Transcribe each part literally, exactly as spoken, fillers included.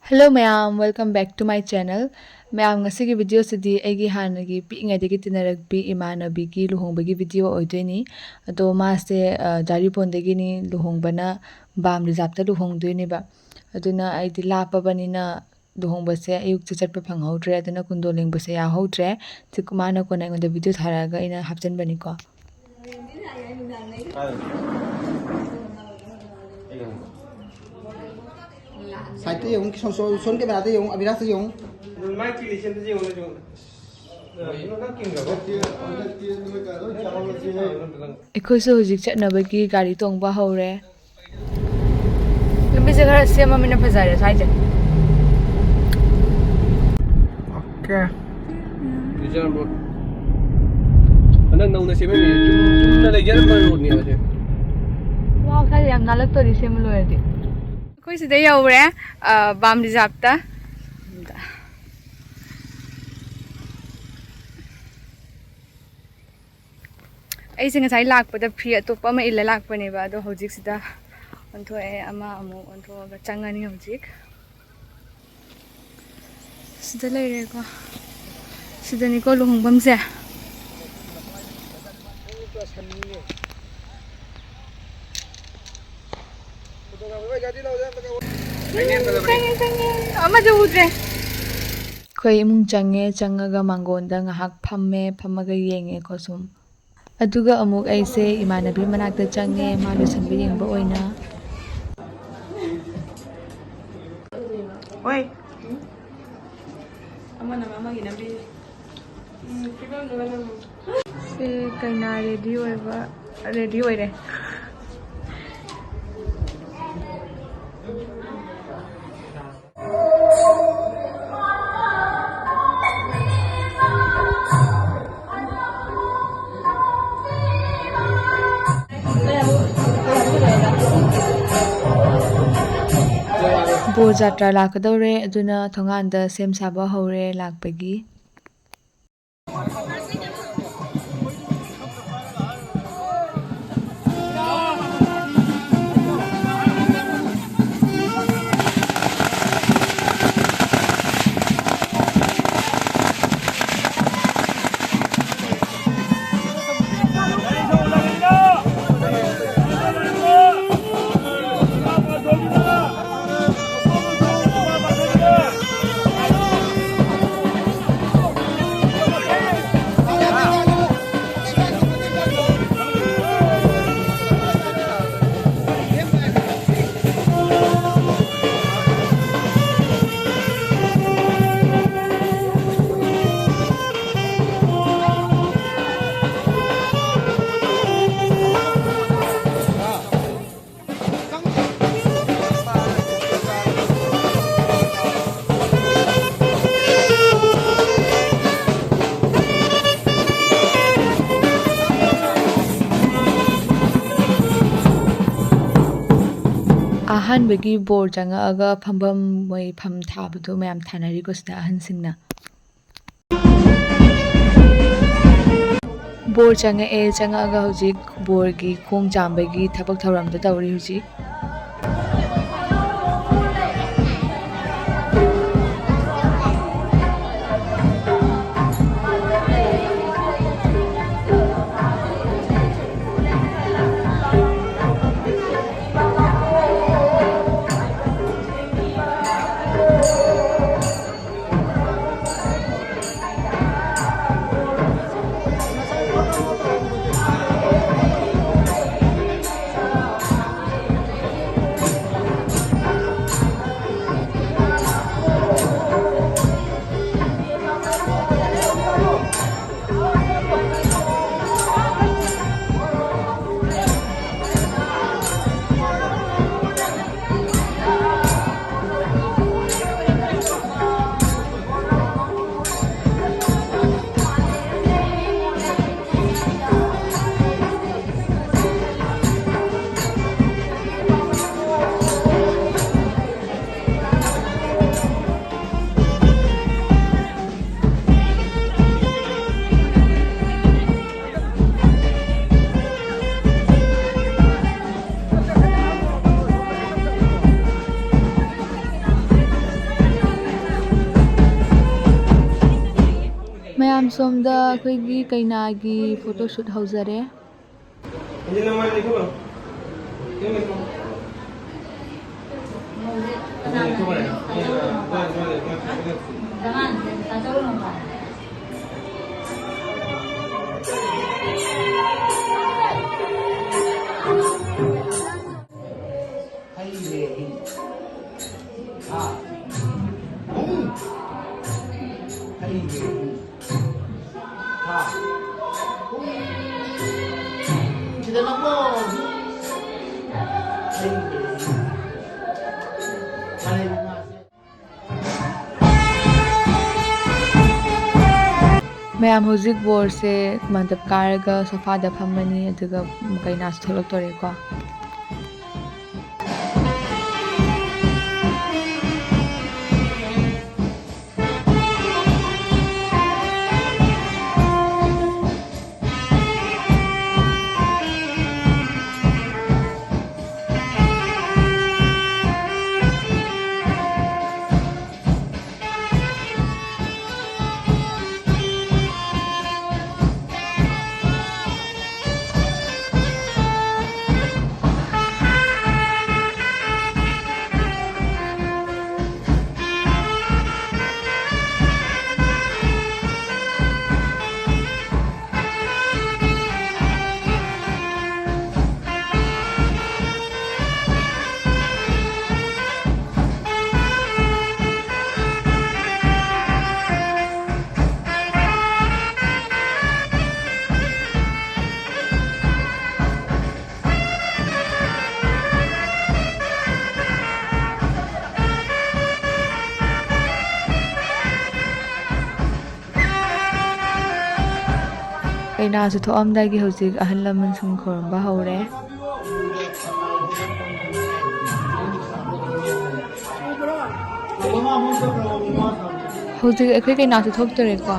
Hello ꯃꯌꯥꯝ, welcome back to my channel꯫ ꯃꯌꯥꯝ, ꯉꯁꯤꯒꯤ video ꯁꯤꯗꯤ ꯑꯩꯒꯤ ꯍꯥꯟꯅꯒꯤ ꯄꯤꯛꯏꯉꯩꯗꯒꯤ ꯇꯤꯟꯅꯔꯛꯄꯤ ꯏꯃꯥꯟꯅꯕꯤꯒꯤ ꯂꯨꯍꯣꯡꯕꯒꯤ video ꯑꯣꯏꯗꯣꯏꯅꯤ꯫ ꯑꯗꯣ ꯃꯥꯁꯦ, ꯑ, ꯖꯥꯔꯤꯄꯣꯟꯗꯒꯤꯅꯤ, ꯂꯨꯍꯣꯡꯕꯅ ꯕꯥꯝ ꯔꯤꯖꯥꯕꯇ ꯂꯨꯍꯣꯡꯗꯣꯏꯅꯦꯕ꯫ ꯑꯗꯨꯅ ꯑꯩꯗꯤ ꯂꯥꯞꯄꯕꯅꯤꯅ ꯂꯨꯍꯣꯡꯕꯁꯦ ꯑꯌꯨꯛꯇ ꯆꯠꯄ ꯐꯪꯍꯧꯗ꯭ꯔꯦ, ꯑꯗꯨꯅ ꯀꯨꯟꯗꯣ ꯂꯦꯡꯕꯁꯦ ꯌꯥꯎꯍꯧꯗ꯭ꯔꯦ꯫ ꯁꯤ ꯃꯥꯅ ꯀꯣꯟꯅ ꯑꯩꯉꯣꯟꯗ video ꯊꯥꯔꯛꯑꯒ ꯑꯩꯅ ꯍꯥꯞꯆꯤꯟꯕꯅꯤꯀꯣ꯫ ꯁꯥꯏꯠꯇ ꯌꯦꯡꯉꯨ, ꯁꯣ-, ꯁꯣ-, ꯁꯣꯝ ꯀꯦꯃꯦꯔꯥꯗ ꯌꯦꯡꯉꯨ, ꯑꯕꯤꯅꯥꯁꯇ ꯌꯦꯡꯉꯨ꯫ ꯃꯥꯏ ꯀꯤꯂꯤꯁꯟꯗ ꯌꯦꯡꯉꯨ, ꯌꯦꯡꯉꯨ꯫ ꯑꯩꯈꯣꯏꯁꯨ ꯍꯧꯖꯤꯛ ꯆꯠꯅꯕꯒꯤ ꯒꯥꯔꯤ ꯇꯣꯡꯕ ꯍꯧꯔꯦ꯫ ꯂꯝꯕꯤꯁꯦ ꯈꯔ ꯁꯦꯝꯃꯃꯤꯅ ꯐꯖꯔꯦ ꯁ꯭ꯋꯥꯏꯁꯦ꯫ ꯑꯣꯀꯦ꯫ ꯕꯤꯖꯥꯔ ꯔꯣꯗ꯫ ꯍꯟꯗꯛ ꯅꯧꯅ ꯁꯦꯝꯃꯛꯏꯅꯦ꯫ ꯆꯨꯝ-, ꯆꯨꯝꯅ ꯂꯩꯖꯔꯝꯕ ꯔꯣꯗꯅꯦꯕ ꯁꯦ꯫ ꯋꯥꯎ, ꯁ꯭ꯋꯥꯏꯁꯦ ꯌꯥꯝ ꯅꯥꯜꯂꯛꯇꯣꯔꯤ ꯁꯦꯝꯕ ꯂꯣꯏꯔꯗꯤ꯫ ꯑꯩꯈꯣꯏ ꯁꯤꯗ ꯌꯧꯔꯦ, ꯑ, ꯕꯥꯝ ꯔꯤꯖꯥꯕꯇ꯫ ꯑꯩꯁꯦ ꯉꯁꯥꯏ ꯂꯥꯛꯄꯗ ꯐꯤ ꯑꯇꯣꯞꯄ ꯑꯃ ꯏꯜꯂ ꯂꯥꯛꯄꯅꯦꯕ, ꯑꯗꯣ ꯍꯧꯖꯤꯛꯁꯤꯗ ꯑꯣꯟꯊꯣꯛꯑꯦ, ꯑꯃ ꯑꯃꯨꯛ ꯑꯣꯟꯊꯣꯛꯑꯒ ꯆꯪꯉꯅꯤ ꯍꯧꯖꯤꯛ꯫ ꯁꯤꯗ ꯂꯩꯔꯦꯀꯣ, ꯁꯤꯗꯅꯤꯀꯣ ꯂꯨꯍꯣꯡꯐꯝꯁꯦ꯫ ꯆꯪꯉꯦ, ꯆꯪꯉꯦ꯫ ꯑꯃꯁꯨ ꯎꯗ꯭ꯔꯦ꯫ ꯑꯩꯈꯣꯏ ꯏꯃꯨꯡ ꯆꯪꯉꯦ, ꯆꯪꯉꯒ ꯃꯥꯡꯒꯣꯟꯗ ꯉꯥꯏꯍꯥꯛ ꯐꯝꯃꯦ, ꯐꯝꯃꯒ ꯌꯦꯡꯉꯦꯀꯣ ꯁꯨꯝ꯫ ꯑꯗꯨꯒ ꯑꯃꯨꯛ ꯑꯩꯁꯦ ꯏꯃꯥꯟꯅꯕꯤ ꯃꯅꯥꯛꯇ ꯆꯪꯉꯦ, ꯃꯥ ꯂꯣꯏꯁꯟꯕ ꯌꯦꯡꯕ ꯑꯣꯏꯅ꯫ ꯍꯣꯏ꯫ ꯑꯃꯅ ꯑꯃꯒꯤ ꯅꯝꯕꯤ꯫ ꯁꯤ ꯀꯩꯅꯥ ready ꯑꯣꯏꯕ, ready ꯑꯣꯏꯔꯦ꯫ ꯕꯣꯔ ꯖꯥꯇ꯭ꯔꯥ ꯂꯥꯛꯀꯗꯧꯔꯦ, ꯑꯗꯨꯅ ꯊꯣꯡꯒꯥꯟꯗ ꯁꯦꯝ ꯁꯥꯕ ꯍꯧꯔꯦ ꯂꯥꯛꯄꯒꯤ꯫ ꯑꯍꯥꯟꯕꯒꯤ ꯕꯣꯔ ꯆꯪꯉꯛꯑꯒ ꯐꯝꯐꯝ, ꯃꯣꯏ ꯐꯝ ꯊꯥꯕꯗꯣ ꯃꯌꯥꯝ ꯊꯥꯅꯔꯤꯀꯣ ꯁꯤꯗ ꯑꯍꯟꯁꯤꯡꯅ꯫ ꯕꯣꯔ ꯆꯪꯉꯛꯑꯦ, ꯆꯪꯉꯛꯑꯒ ꯍꯧꯖꯤꯛ ꯕꯣꯔꯒꯤ ꯈꯣꯡ ꯆꯥꯝꯕꯒꯤ ꯊꯕꯛ ꯊꯧꯔꯝꯗꯣ ꯇꯧꯔꯤ ꯍꯧꯖꯤꯛ꯫ ꯃꯌꯥꯝ ꯁꯣꯝꯗ ꯑꯩꯈꯣꯏꯒꯤ ꯀꯩꯅꯥꯒꯤ ꯐꯣꯇꯣ ꯁꯨꯠ ꯍꯧꯖꯔꯦ꯫ ꯃꯌꯥꯝ ꯍꯧꯖꯤꯛ ꯕꯣꯔꯁꯦ ꯃꯟꯗꯞ ꯀꯥꯔꯒ ꯁꯣꯐꯥꯗ ꯐꯝꯃꯅꯤ, ꯑꯗꯨꯒ ꯀꯩꯅꯥꯁꯨ ꯊꯣꯛꯂꯛꯇꯣꯔꯦꯀꯣ꯫ ꯀꯩꯅꯥꯁꯨ ꯊꯣꯛꯑꯝꯗꯥꯏꯒꯤ ꯍꯧꯖꯤꯛ ꯑꯍꯜ ꯂꯃꯟꯁꯤꯡ ꯈꯨꯔꯨꯝꯕ ꯍꯧꯔꯦ꯫ ꯍꯧꯖꯤꯛ ꯑꯩꯈꯣꯏ ꯀꯩꯅꯥꯁꯨ ꯊꯣꯛꯇꯣꯔꯦꯀꯣ꯫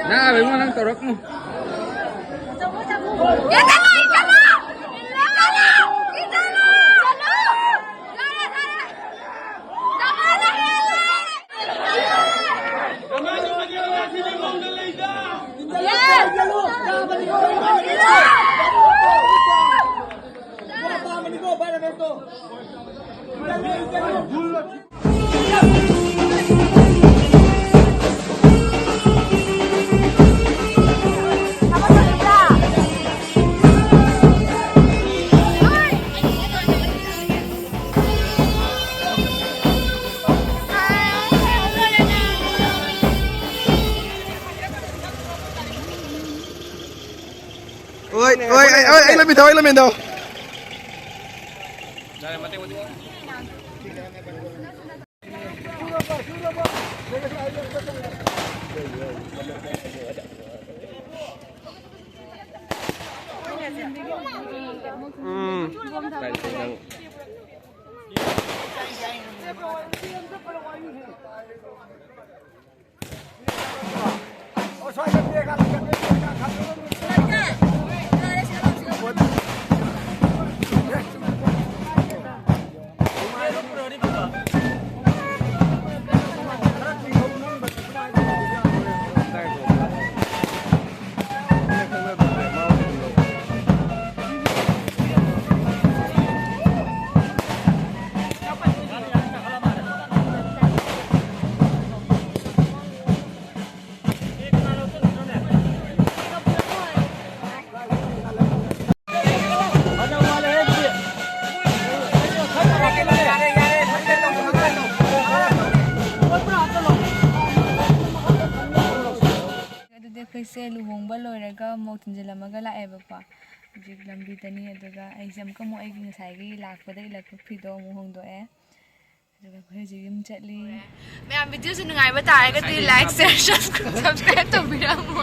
ꯅꯪ ꯑꯕꯦꯝꯃ ꯅꯪ ꯇꯧꯔꯛꯀꯅꯨ꯫ ꯍꯣꯏ, ꯍꯣꯏ, ꯑꯩ, ꯑꯩ, ꯑꯩ ꯂꯝꯕꯤ ꯊꯧ, ꯑꯩ ꯂꯝꯕꯤ ꯊꯧ꯫ ꯎꯝ꯫ ꯑꯩꯁꯦ ꯂꯨꯍꯣꯡꯕ ꯂꯣꯏꯔꯒ ꯃꯧ ꯊꯤꯟꯖꯤꯜꯂꯝꯃꯒ ꯂꯥꯛꯑꯦꯕꯀꯣ꯫ ꯍꯧꯖꯤꯛ ꯂꯝꯕꯤꯗꯅꯤ꯫ ꯑꯗꯨꯒ ꯑꯩꯁꯦ ꯑꯃꯨꯛꯀ ꯑꯃꯨꯛ ꯑꯩꯒꯤ ꯉꯁꯥꯏꯒꯤ ꯂꯥꯛꯄꯗ ꯏꯜꯂꯛꯄ ꯐꯤꯗꯣ ꯑꯃꯨꯛ ꯍꯣꯡꯗꯣꯛꯑꯦ꯫ ꯑꯗꯨꯒ ꯑꯩꯈꯣꯏ ꯍꯧꯖꯤꯛ ꯌꯨꯝ ꯆꯠꯂꯤ꯫ ꯃꯌꯥꯝ, ꯚꯤꯗꯤꯑꯣꯁꯦ ꯅꯨꯡꯉꯥꯏꯕ ꯇꯥꯔꯒꯗꯤ like, share, subscribe ꯇꯧꯕꯤꯔꯝꯃꯣ꯫